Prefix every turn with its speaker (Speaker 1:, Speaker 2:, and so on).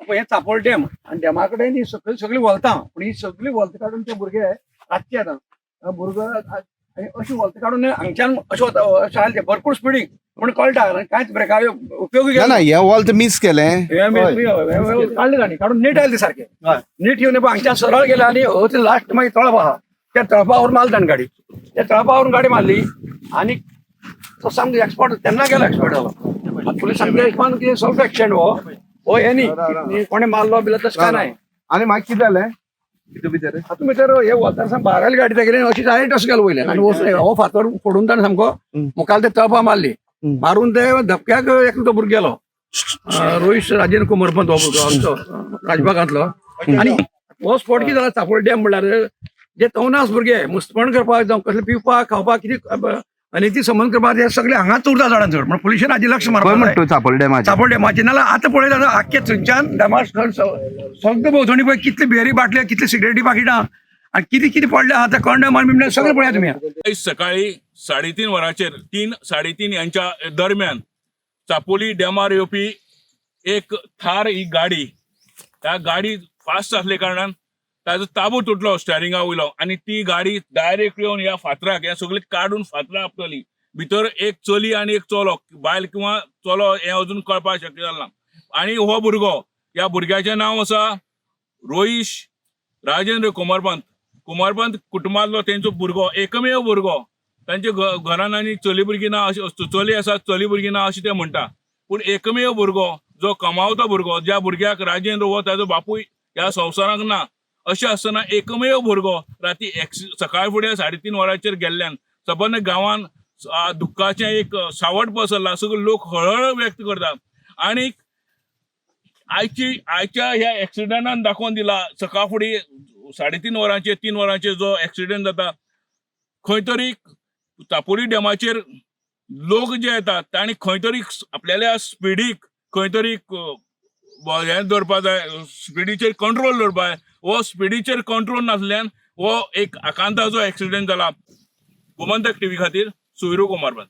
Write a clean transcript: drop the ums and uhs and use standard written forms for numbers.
Speaker 1: हे चापोल डॅम आणि डॅमा कडेन ही सगळी सगळी वलतां, पूण ही सगळी वलतां काडून ते भुरगे रातचे येता भुरगो आनी अशी वलतां काडून हांगच्यान अशें वता, अशें आयले ते भरपूर स्पिडीक पूण कळटा आनी कांयच ब्रेका उपयोग
Speaker 2: ना ना, हे वॉल्त मिस केलें.
Speaker 1: काडले तांणी, काडून नीट आयले ते सारके नीट येवन हांगच्यान सरळ गेले आनी हो ते लास्ट मागीर तळप आहा, त्या तळपावर मारली ताणें गाडी. त्या तळपावरून गाडी मारली आनी तो सामको एक्सपर्ट तेन्ना गेलो, एक्सपर्ट जालो. पुलीस सामके हिशोबान कितें सगळो एक्सिडेंट हो हो हे न्ही, कोणें मारलो बिलो तशें काय नाय.
Speaker 2: आनी मागीर कितें जालें तितू भितर?
Speaker 1: हातूंत भितर हे वतार सामको भारायली गाडी तेगेली अशी डायरेक्ट अशें गेलो वयल्यान आनी वचून हो फातर फोडून ताणें सामको मुखार ते तळपा मारली. मारून ते धपक्याक एकलो तो भुरगो गेलो, रोहित राजेंद्र कुमरपंत हो भुरगो आमचो राजबागांतलो. आनी हो स्पॉट कितें जाला चापोल डॅम म्हणल्यार जे तवनास भुरगे मुस्तपण करपाक जावं कसलें पिवपाक खावपाक कितें आनी ती संबंद करपाक हे सगळे हांगाच उरता चडान चड, म्हण पुलिशेन हाजी लक्ष
Speaker 2: खंय
Speaker 1: मारपाक जाय.
Speaker 2: म्हणटा तूं चापोल डॅमाचेर?
Speaker 1: चापोल डॅमाचेर. नाल्यार आतां पळयता जाल्यार आख्खे थंयच्यान डॅमा सगळे भोंवतणी पळय कितले बियरी बाटले, कितले सिगरेटी पाकिटां आनी कितें कितें पडलें आहा ते कंडम आनी बिमडें सगळें पळयात तुमी.
Speaker 3: आयज सकाळी 3:30 वरांचेर, 3-3:30 यांच्या दरम्यान चापोली डॅमार येवपी एक थार ही गाडी, त्या गाडी फास्ट आसले कारणान ताजो ताबो तुटलो स्टेरिंगा वयलो आनी ती गाडी डायरेक्ट येवन ह्या फातराक, ह्या सगळी काडून फातरां आपटली. भितर एक चली आनी एक चलो, बायल किंवा चलो हें अजून कळपाक शक्य जालें ना. आनी हो भुरगो, ह्या भुरग्याचें नांव आसा रोहिश राजेंद्र कुमारपंत. कुमारपंत कुटुंबांतलो तेंचो भुरगो, एकमेव भुरगो. तांच्या घरान आनी चली भुरगीं ना अशें, चली आसा चली भुरगीं ना अशें ते म्हणटा, पूण एकमेव भुरगो जो कमावतो भुरगो, ज्या भुरग्याक राजेंद्र हो ताजो बापूय ह्या संवसाराक ना अशें आसतना एकमेव भुरगो राती सकाळ फुडें 3:30 वरांचेर गेल्ल्यान सबंद गांवान दुख्खाचें एक सावट पसरलां. सगळे लोक हळहळ व्यक्त करतात आनी आयच्या ह्या एक्सिडंटान दाखोवन दिला, सकाळ फुडें 3:30 वरांचेर, 3 वरांचेर जो एक्सिडंट जाता, खंय तरी चापोली डॅमाचेर लोक जे येतात तांणी खंय तरी आपल्याल्या स्पिडीक खंय तरी हें दवरपा जाय, स्पिडीचेर कंट्रोल दवरपा जाय. हो स्पिडीचेर कंट्रोल नासल्यान हो एक आकांताचो एक्सिडंट जाला. गोमंतक टीव्ही खातीर सुविरू कुमारपंत.